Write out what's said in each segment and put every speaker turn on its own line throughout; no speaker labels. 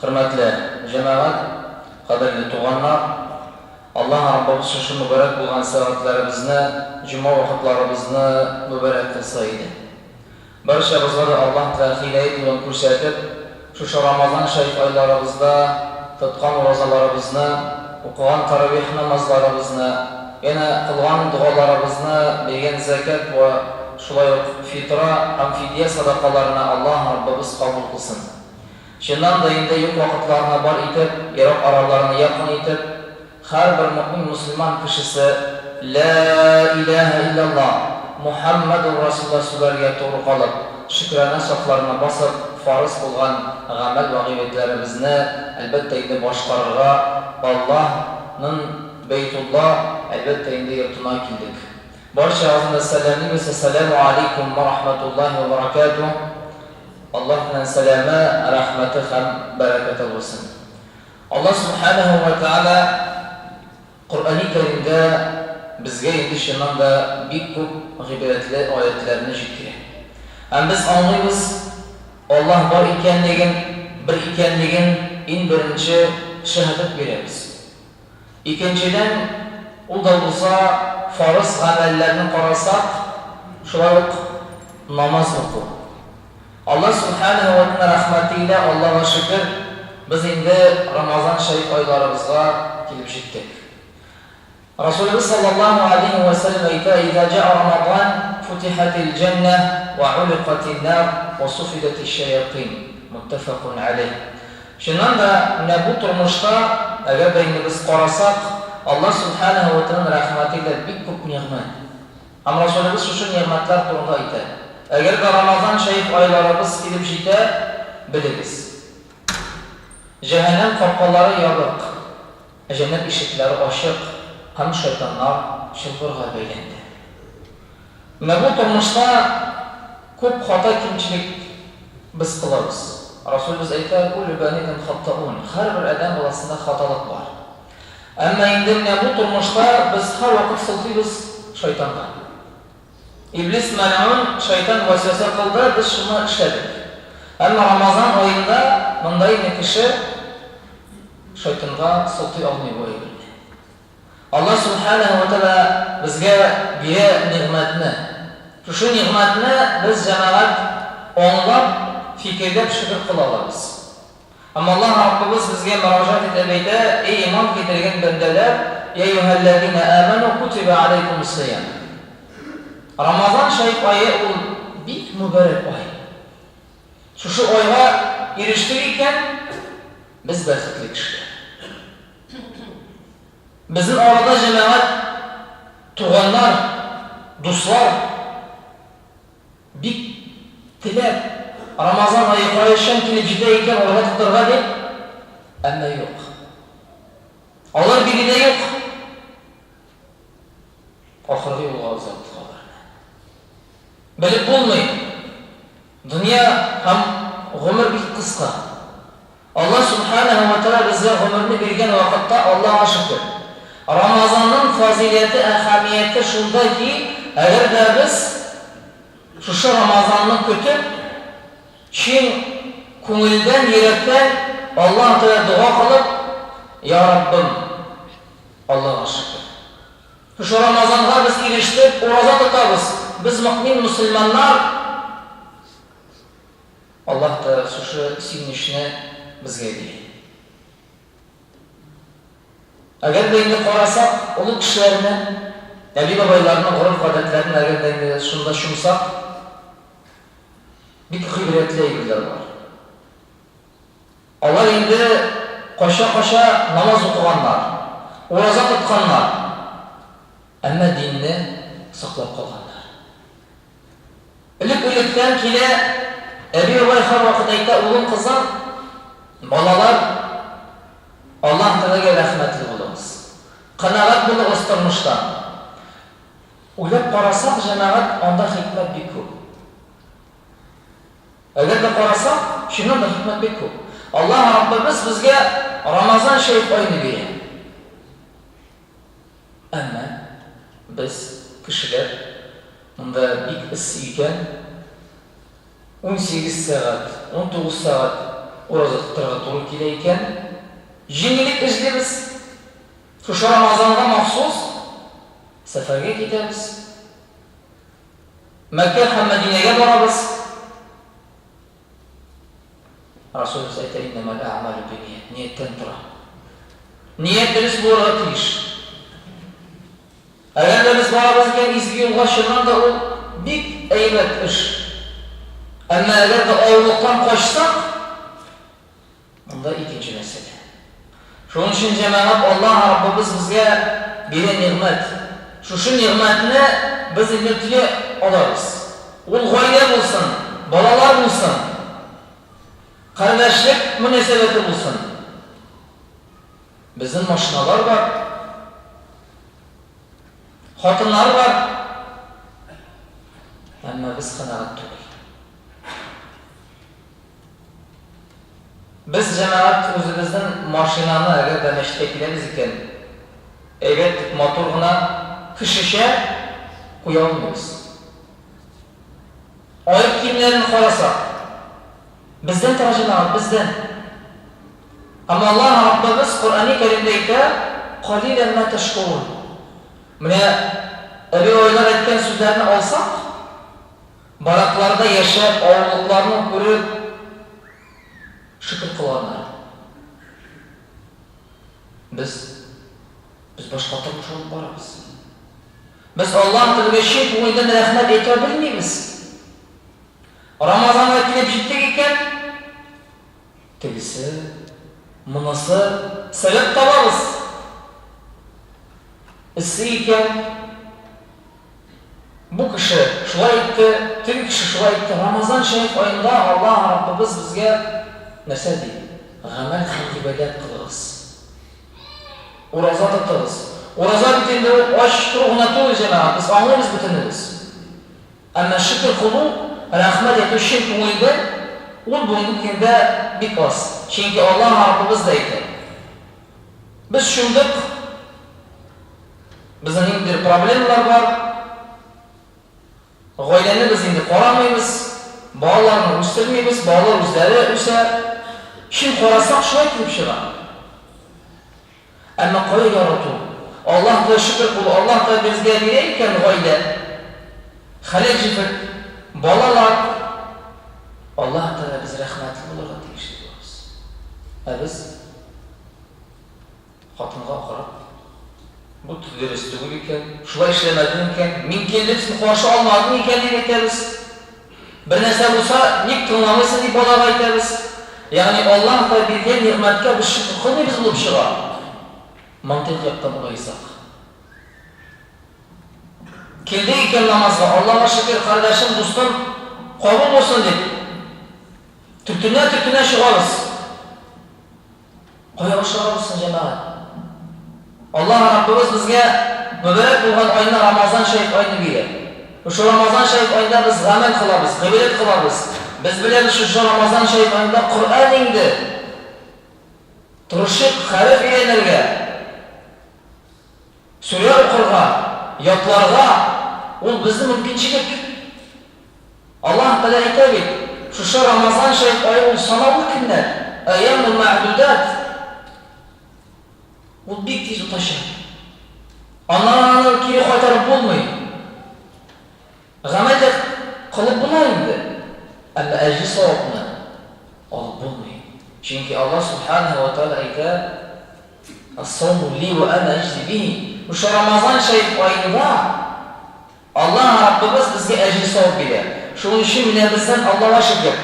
Хөрмәтле җәмәгать, кадерле туганнар, Аллаһ Раббыбыз шушы мөбарәк булган сәгатьләребезне, җомга вакытларыбызны мөбарәк кылса иде. Барчабызга да Аллаһ Тәгалә һидаять юлын күрсәтеп, шушы Рамазан шәриф айларыбызда тоткан уразаларыбызны, укыган таравих намазларыбызны, янә кылган догаларыбызны, биргән зәкят вә шулай ук фитра һәм фидия садакаларны Аллаһ Раббыбыз кабул кылсын. Чыннан да инде юк вакытларны бар итеп, ерак араларны якын итеп, һәрбер мөэмин мөселман кешесе Лә иләһә илляллаһ, Мухәммәдүр Расулуллаһ сүзләргә тугры калып, шөкранә сафларына басып, фарыз булган гамәл вә гыйбадәтләребезне, әлбәттә инде, башкарырга Аллаһ ның Бәйтулла, әлбәттә инде, йортына килдек. Барчагызны да сәламлибез, Әссәләмү алейкум вә рахмәтуллаһи вә бәрәкәтүһ. Аллаһның сәламе, рәхмәте һәм бәрәкәте булсын. Аллаһ Сүбхәнәһү вә Тәгалә Коръәни Кәримдә безгә инде чыннан да бик күп гыйбрәтле аятьләрне җиткерә. Һәм без аңлыйбыз, Аллаһ бар икәнлеген, бер икәнлеген иң беренче шәһадәт бирәбез. Икенчедән, ул да булса фарыз гамәлләрне карасак, шулай ук намаз уку. Аллаһ Сүбхәнәһү вә Тәгалә рәхмәте илә, Аллага шөкер, без инде Рамазан шәриф айларыбызга килеп җиттек. Расулебез саллаллаһу алейһи вә сәлләм әйтә, Иза җа'а Рамадан, футихатил җәннә вә уликатин нар вә суфидатиш шаятыйн. Муттафакун алейһ. Чыннан да, менә бу тормышта, әгәр дә инде без карасак, Аллаһ Сүбхәнәһү вә Тәгаләнең рәхмәте илә бик күп нигъмәт. Һәм Расулебез шушы нигъмәтләр турында әйтә. Әгәр дә Рамазан шәриф айларыбыз килеп җитә, белегез, җәһәннәм капкалары ябык, ә җәннәт ишекләре ачык һәм шайтаннар чылбырга бәйләнде. Менә бу тормышта күп хата-кимчелек без кылабыз. Расулебез әйтә, Куллю бәни Адәм хаттаун, һәрбер адәм баласында хаталык бар. Әмма инде менә бу тормышта без һәрвакыт сылтыйбыз шайтанга. Иблис мәлгун, шайтан вәсвәсә кылды, без шуны эшләдек. Әмма Рамазан аенда монда инде кеше шайтанга сылтый алмый бу әйберне. Аллаһ Сүбхәнәһү вә Тәгалә безгә бирә нигъмәтне. Шушы нигъмәтне без, җәмәгать, аңлап, фикерләп шөкер кыла алабыз. Һәм Аллаһ Раббыбыз безгә мөрәҗәгать итеп әйтә, Эй иман китергән бәндәләр, Йә әйюһәлләзинә әмәнү кутибә аләйкумус сиям. Рамазан шәриф ае ул бик мөбарәк ай. Шушы айга ирештек икән, без бәхетле кешеләр. Безнең арада җәмәгать, туганнар, дуслар бик теләп, Рамазан ае кайчан килеп җитә икән, ураза тотарга дип, әмма юк. Алар биредә юк. Ахыргы юлга озаттык аларны. Белеп булмый. Дөнья һәм гомер бик кыска. Аллаһ Сүбхәнәһү вә Тәгалә безгә гомерне биргән вакытта Аллаһка шөкер. Рамазанның фазыйләте, әһәмияте шунда ки, әгәр дә без шушы Рамазанны көтеп, чын күңелдән, йөрәктән Аллаһ Тәгаләгә дога кылып, Я Раббым, Аллаһка шөкер. Шушы Рамазанга без ирештек, ураза тотабыз. Без мөэмин мөселманнар. Аллаһ та шушы сөенечне безгә бирә. Әгәр дә инде карасак, олы кешеләрне, әби-бабайларның гореф-гадәтләрен әгәр дә инде шунда чумсак, бик гыйбрәтле әйберләр бар. Алар инде кача-кача намаз укыганнар, ураза тотканнар, әмма динне саклап калганнар. Элек-электән килә, әби-бабай һәрвакыт әйтә, улым, кызым, балалар, Аллаһ Тәгаләгә рәхмәтле булыгыз. Канәгать булыгыз тормыштан. Уйлап карасак, җәмәгать, анда хикмәт бик күп. Әгәр дә карасак, чыннан да хикмәт бик күп. Аллаһ Раббыбыз безгә Рамазан шәриф аены бирә. Әмма без, кешеләр, монда бик эссе икән, 18 сәгать, 19 сәгать. ураза тотарга туры килә икән, җиңеллек эзлибез. Шушы Рамазанга махсус сәфәргә китәбез. Мәккә һәм Мәдинәгә барабыз. Расулыбыз әйтә, Иннәмәл әгъмалю бинният. Нияттән тора. Ният дөрес булырга тиеш. Әгәр дә без барабыз икән изге юлга, чыннан да ул бик әйбәт эш. Әмма әгәр дә авырлыктан качсак, монда икенче мәсьәлә. Шуның өчен, җәмәгать, Аллаһ Раббыбыз безгә бирә нигъмәт. Шушы нигъмәтне без инде төя алабыз. Ул гаилә булсын, балалар булсын, кардәшлек мөнәсәбәте булсын. Безнең машиналар бар. Хатыннар бар. Әмма без канәгать түгел. Без, җәмәгать, үзебезнең машинаны, әгәр дә мәчеткә киләбез икән, әйбәт итеп, матур гына, кешечә куя алмыйбыз. Аяк киемнәрен карасак, бездән тора, җәмәгать, бездән. Һәм Аллаһ Раббыбыз Коръәни Кәримдә әйтә, Калилән мә тәшкурун. Менә әби-бабайлар әйткән сүзләрне алсак, баракларда яшәп, авырлыкларны күреп, шөкер кылганнар. Без, без башка тормыш алып барабыз. Без Аллаһ Тәгаләгә чын күңелдән рәхмәт әйтә белмибез. Рамазанга килеп җиттек икән, Тегесе, монысы, сәбәп табабыз. Эссе икән, бу кеше шулай итте, теге кеше шулай итте. Рамазан шәриф аенда Аллаһ Раббыбыз безгә нәрсә ди? Гамәл һәм гыйбадәт кылыгыз. Ураза тотыгыз. Ураза бит инде ул ач тору гына түгел, җәмәгать, без аңлыйбыз бөтенебез. Әмма шөкер кылу, рәхмәт әйтү чын күңелдән, ул бүгенге көндә бик аз. Чөнки Аллаһ Раббыбыз да әйтә. Без чумдык, безнең ниндидер проблемалар бар, гаиләне без инде карамыйбыз, балаларны үстермибез, балалар үзләре үсә. Чын карасак, шулай килеп чыга. Әмма кая ярату? Аллаһ Тәгалә шөкер кылу, Аллаһ Тәгалә безгә бирә икән гаилә, хәләл җефет, балалар, Аллаһ Тәгалә без рәхмәтле булырга тиешле булабыз. Ә без хатынга карап, бу дөрес түгел икән, шулай эшләмәдең икән, мин килдем, син каршы алмадың икән дип әйтәбез. Бер нәрсә булса, ник тыңламыйсың дип балага әйтәбез. Ягъни Аллаһ та биргән нигъмәткә без шөкер кылмыйбыз булып чыга. Мантыйк яктан уйласак. Килдек икән намазга, Аллаһка шөкер, кардәшем, дустым, кабул булсын дип, төртенә-төртенә чыгабыз. Кая ашыгабыз соң, җәмәгать? Аллаһ Раббыбыз безгә мөбарәк булган айны Рамазан шәриф айны бирә. Шушы Рамазан шәриф аенда без гамәл кылабыз, гыйбадәт кылабыз. Без беләбез, шушы Рамазан шәриф аенда Коръән иңде. Тырышыйк хәреф өйрәнергә, сүрә укырга, ятларга, ул безнең мөмкинчелек. Аллаһ Тәгалә әйтә бит, шушы Рамазан шәриф ае ул санаулы көннәр, әйямун мәгъдүдәт. Ул бик тиз үтәчәк. Аннары аны кире кайтарып булмый. Гамәл дә кылып була инде, әмма әҗер-савапны алып булмый. Чөнки Аллаһ Субханаһу ва Тәгалә әйтә, Ас-сауму ли ва ана әҗзи бихи. Шушы Рамазан шәриф аенда Аллаһ Раббыбыз безгә әҗер-савап бирә. Шуның өчен менә бездән Аллага шөкер,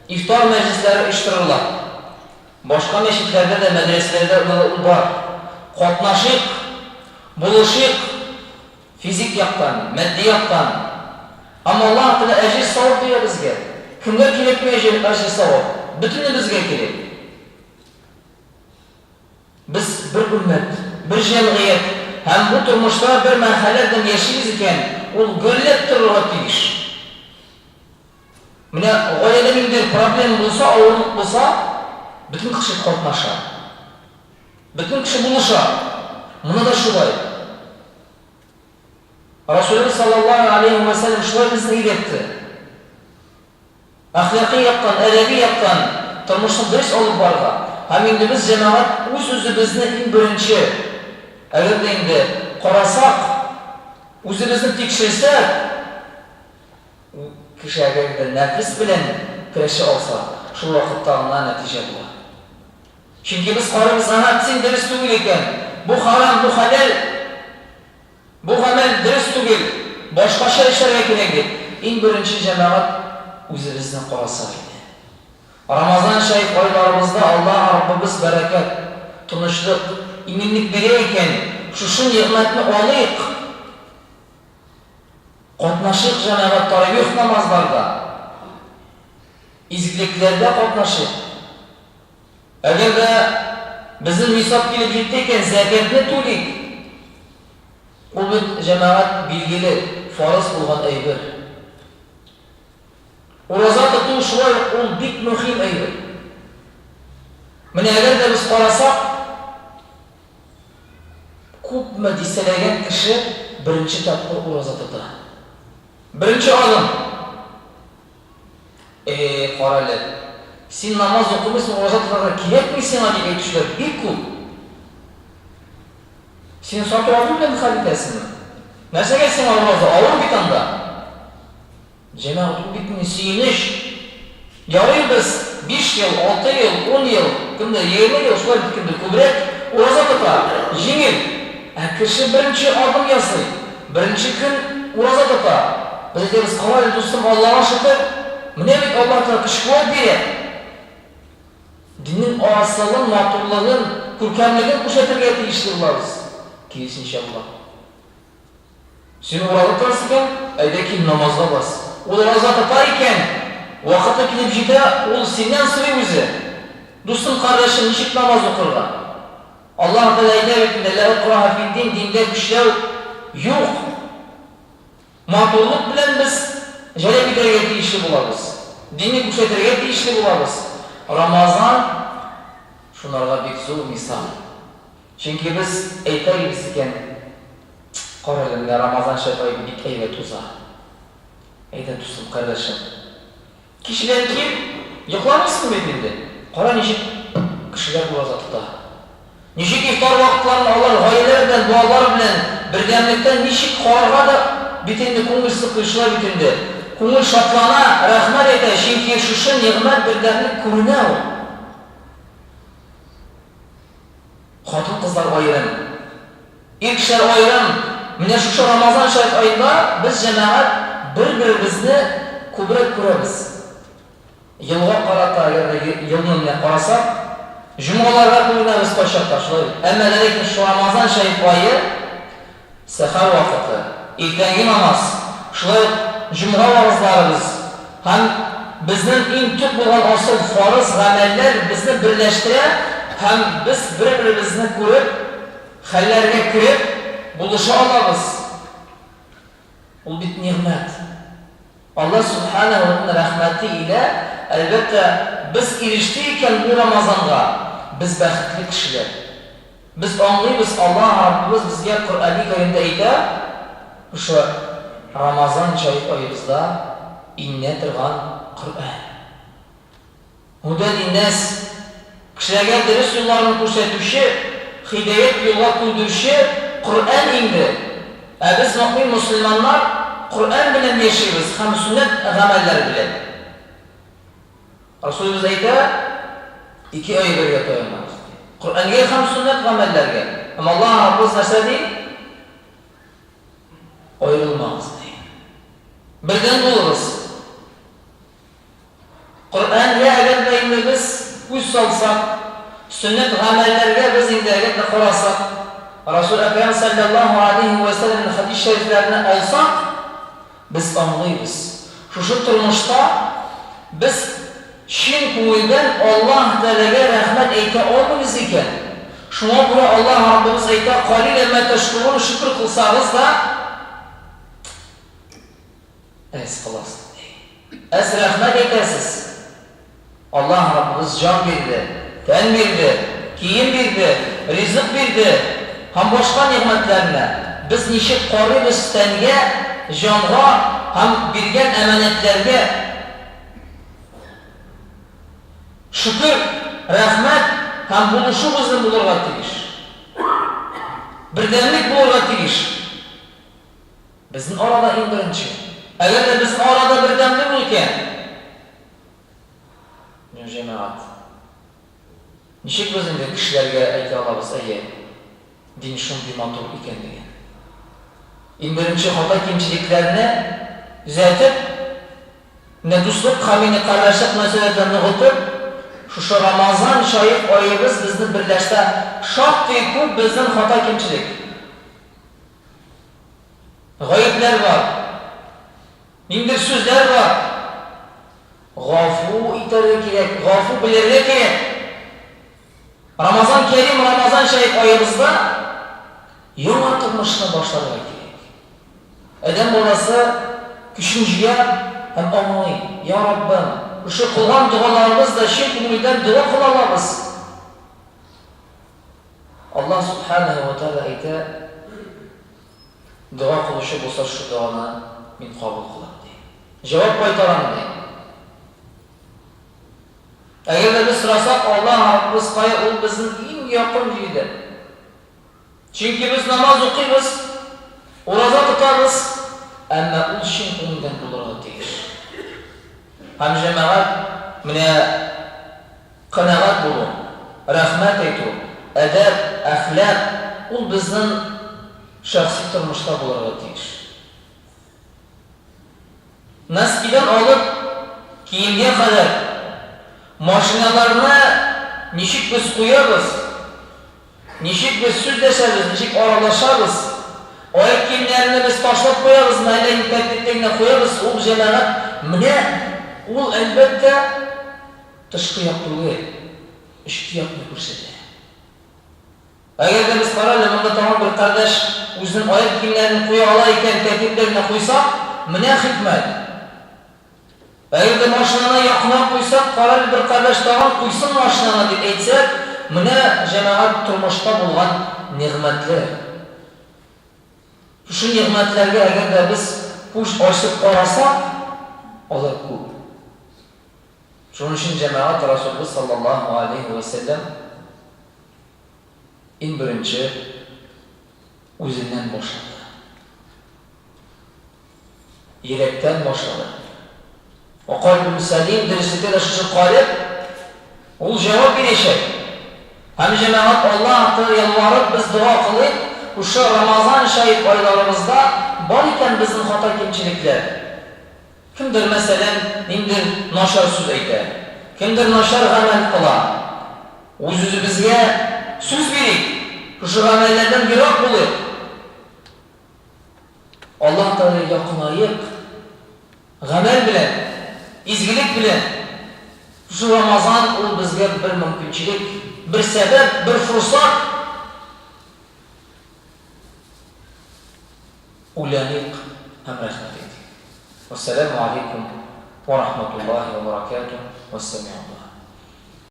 ифтар мәҗлесләре оештырыла. Башка мәчетләрдә дә, мәдрәсәләрдә дә ул бар. Катнашыйк, булышыйк, физик яктан, матди яктан. Һәм Аллаһ Тәгалә әҗер-савап бирә безгә. Кемгә кирәкми әҗер-савап? Бөтенебезгә кирәк. Без бер өммәт, бер җәмгыять һәм бу тормышта бер мәрхәлә белән яшибез икән, ул гөрләп торырга тиеш. Менә гаиләдә ниндидер проблема булса, авырлык булса, бөтен кеше катнаша. Бөтен кеше булыша. Моны да шулай. Расулыбыз саллаллаһу алейһи вә сәлләм шулай безне өйрәтте. Әхлакый яктан, әдәби яктан. Тормышны дөрес алып барырга. Һәм инде без, җәмәгать, үз-үзебезне иң беренче, әгәр дә инде карасак, үзебезне тикшерсәк, кеше әгәр дә нәфес белән көрәшә алса, шул вакытта гына нәтиҗә була. Чөнки без карыйбыз, әһә, син дөрес түгел икән, бу харам, бу хәләл. Бу гамәл дөрес түгел, башкача эшләргә кирәк дип, иң беренче җәмәгать үзебезне карасак иде. Рамазан шәриф айларыбызда Аллаһ Раббыбыз бәрәкәт, тынычлык, иминлек бирә икән, шушы нигъмәтне алыйк, катнашыйк җәмәгать таравих намазларда, изгелекләрдә катнашыйк. Әгәр дә безнең нисаб килеп җитте икән, зәкятне түлик. Ул бит, җәмәгать, билгеле, фарыз булган әйбер. Ураза тоту шулай ук ул бик мөһим әйбер. Менә әгәр дә без карасак, күпме дистәләгән кеше беренче тапкыр ураза тота. Беренче адым. Э-э, карале, син намаз укымыйсың, ураза тотарга кирәкми сиңа, дип әйтүчеләр бик күп. Син сату алу белән хәл итәсеңме? Нәрсәгә сиңа ураза? Авыр бит анда. Җәмәгать, ул бит инде сөенеч. Ярый без 5 ел, 6 ел, 10 ел, кемдер 20 ел, шулай бит кемдер күбрәк ураза тота, җиңел. Ә кеше беренче адым ясый. Беренче көн ураза тота. Без әйтәбез, кара әле, дустым, Аллага шөкер, менә бит Аллаһ Тәгалә көч-куәт бирә. Диннең асылын, матурлыгын, күркәмлеген күрсәтергә тиешле булабыз. Киресенчә була. Син ураза тотасың икән, әйдә кил, намазга бас. Ул ураза тота икән, вакыты килеп җитә, ул синнән сорый үзе. Дустым, кардәшем, ничек намаз укырга? Аллаһ Тәгалә әйтә бит инде, Лә икраһа фид-дин, диндә көчләү юк. Матурлык белән без җәлеп итәргә тиешле булабыз. Динне күрсәтергә тиешле булабыз. Рамазан шунарга бик зур мисал. Чөнки без әйтәбез икән, Кара әле, менә Рамазан шәп ае бик әйбәт уза. Әйдә, дустым, кардәшем. Кичелән кил, йокламыйсың бит инде. Кара ничек кешеләр ураза тота. Ничек ифтар вакытларын алар гаиләләр белән, балалар белән бердәмлектә ничек карарга да бит инде күңел сыкрый, шулай бит инде. Күңел шатлана, рәхмәт әйтә, чөнки шушы нигъмәт бердәмлек күренә ул. Хатын-кызлар аерым. Ир кешеләр аерым. Менә шушы Рамазан шәриф аенда без, җәмәгать, бер-беребезне күбрәк күрәбез. Елга карата, әгәр дә елны менә карасак, җомгаларга күренәбез кайчакта, шулай бит. Әмма дә ләкин шушы Рамазан шәриф ае сәхәр вакыты, иртәнге намаз, шулай ук җомга вәгазьләребез һәм безнең иң төп булган асыл фарыз гамәлләр безне берләштерә һәм без бер-беребезне күреп, Хәлләргә кереп, булыша алабыз. Ул бит нигъмәт. Алла Сүбхәнәһү вә рәхмәте илә, әлбәттә, без ирештек икән бу Рамазанга, без бәхетле кешеләр. Без аңлыйбыз, Аллаһ Раббыбыз безгә Коръәни Кәримдә әйтә, шушы Рамазан шәриф аебызда иңнә торган Коръән. Һудә линнәс, кешеләргә дөрес юлларны күрсәтүче, һидаять юлга күндерүче Коръән иңде. Ә без мөэмин мөселманнар Коръән белән яшибез һәм сөннәт гамәлләр белән. Расулыбыз әйтә, ике әйбергә таянабыз, ди. Коръәнгә һәм сөннәт гамәлләргә. Һәм Аллаһ Раббыбыз нәрсә ди? Аерылмагыз, ди. Бердәм булыгыз. Коръәнгә әгәр дә инде без күз салсак, сөннәт гамәлләргә без инде әгәр дә карасак, Расул Әкрәм салләллаһу алейһи вә сәлләмнең хәдис шәрифләренә алсак, без аңлыйбыз, шушы тормышта без чын күңелдән Аллаһ Тәгаләгә рәхмәт әйтә алмыйбыз икән. Шуңа күрә Аллаһ Раббыбыз әйтә, Калилән мә тәшкурун, шөкер кылсагыз да, Әз кыласыз, ди. Әз рәхмәт әйтәсез. Аллаһ Раббыбыз җан бирде, тән бирде, кием бирде, ризык бирде һәм башка нигъмәтләрне. Без ничек карыйбыз тәнгә, җанга һәм биргән әманәтләргә? Шөкер, рәхмәт һәм булышу безнең булырга тиеш. Бердәмлек булырга тиеш. Безнең арада иң беренче. Әгәр дә безнең арада бердәмлек юк икән, ну, җәмәгать, ничек без инде кешеләргә әйтә алабыз, әйе, дин шундый матур икәнлеген? Иң беренче хата-кимчелекләрне төзәтеп, Менә дуслык һәм инде кардәшлек мөнәсәбәтләрен ныгытып, шушы Рамазан шәриф аебыз безне берләштерә. Шактый күп безнең хата-кимчелек, гаепләр бар, ниндидер сүзләр бар. Гафу итәргә кирәк, гафу белергә кирәк. Рамазан Кәрим, Рамазан шәриф аебызда яңа тормышны башларга кирәк. Адәм баласы көчен җыя һәм аңлый, Я Раббым, шушы кылган догаларыбыз да чын күңелдән дога кыла алабыз. Аллаһ Сүбхәнәһү вә Тәгалә әйтә, Дога кылучы булса, шушы доганы мин кабул кылам, ди. Җавап кайтарам, ди. Әгәр дә без сорасак, Аллаһ Раббыбыз кая, ул безнең иң якын җирдә. Чөнки без намаз укыйбыз, ураза тотабыз, әмма ул чын күңелдән булырга тиеш. Һәм җәмәгать, менә канәгать булу, рәхмәт әйтү, әдәп, әхлак, ул безнең шәхси тормышта булырга тиеш. Носкидан алып киемгә кадәр машиналарны ничек без куябыз, ничек без сүзләшәбез, ничек аралашабыз, аяк киемнәрне без ташлап куябызмы, әллә инде тәртиптә генә куябыз, ул, җәмәгать, менә ул, әлбәттә, тышкы як түгел, эчке якны күрсәтә. Әгәр дә без, кара әле, монда тагын бер кардәш үзенең аяк киемнәрен куя ала икән, тәртипле генә куйсак, менә хикмәт! Әгәр дә машинаны якынрак куйсак, кара әле, бер кардәш тагын куйсын машинаны, дип әйтсәк, менә, җәмәгать, тормышта булган нигъмәтләр. Шушы нигъмәтләргә әгәр дә без күз ачып карасак, алар күп. Шуның өчен, җәмәгать, Расулыбыз саллаллаһу галәйһи вә сәлләм иң беренче үзеннән башлады. Йөрәктән башлады. Вә кальбун сәлим, дөреслектә дә шушы калеб, ул җавап бирәчәк. Һәм, җәмәгать, Аллаһ Тәгаләгә ялварып без дога кылыйк, шушы Рамазан шәриф айларыбызда бар икән безнең хата-кимчелекләр, Кемдер, мәсәлән, ниндидер начар сүз әйтә, кемдер начар гамәл кыла. Үз-үзебезгә сүз бирик, шушы гамәлләрдән ерак булыйк. Аллаһ Тәгаләгә якынаек, гамәл белән, изгелек белән. Шушы Рамазан ул безгә бер мөмкинчелек, бер сәбәп, бер форсат. Уйланыйк һәм рәхмәт әйтик. Вәссәламү алейкум вә рахматуллаһи вә бәрәкәтүһ, вәссәми'уллаһ.